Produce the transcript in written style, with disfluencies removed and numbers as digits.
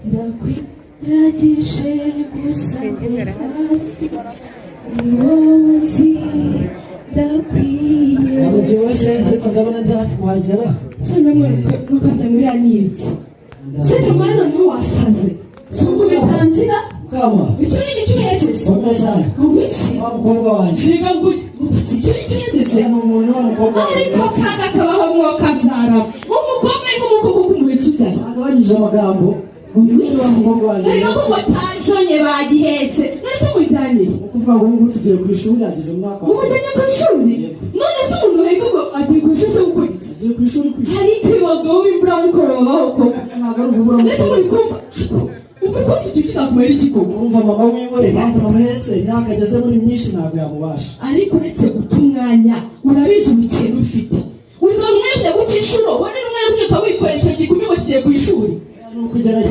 Ndakwiragije gusa, hafi ni wowe nzi, ndakwiye. Ntabwo byoroshye, ariko ndabona ndi hafi kuhagera. Se namwe mukajya muri ni ibiki se kamara? Noneho wasaze, si ubwo bitangira? Kama. Icyo ni igice uhetse se? Komera cyane. Ngo iki? Wa mukobwa wanjye. Reka ngo icyo ni icyo uhetse se? Ni umuntu wa mukobwa wanjye. Ariko kaga kabaho, mwoka byara umukobwa, ariko umukobwa ukumuhetse ujyayo. Agabanyije amagambo. Wa mukobwa wanjye. Ariko kuko cyajonye bagihetse, none umujyanye? Ni ukuvuga ngo ubu ngubu tugiye ku ishuri, ageze mu mwaka wa Umujyanye ku ishuri? None se umuntu uheka ngo agiye ku ishuri se gukora iki? Agiye ku ishuri kwiga. Ariko abagabo b'imburamukoro babaho koko. Ntabwo ari ukubura. Ndetse muri kumva, ubwo kumva ikintu kizakumara iki koko? Urumva, mama wiwe, impamvu namuhetse, imyaka agezemo ni myinshi, ntabwo yamubasha. Ariko uretse guta umwanya, urabizi ubukene ufite, uzamwemye guca inshuro, ubone n'umwanya wo kubyuka wikorera icyo gikumi ngo kigiye ku ishuri. Ni ukugerageza.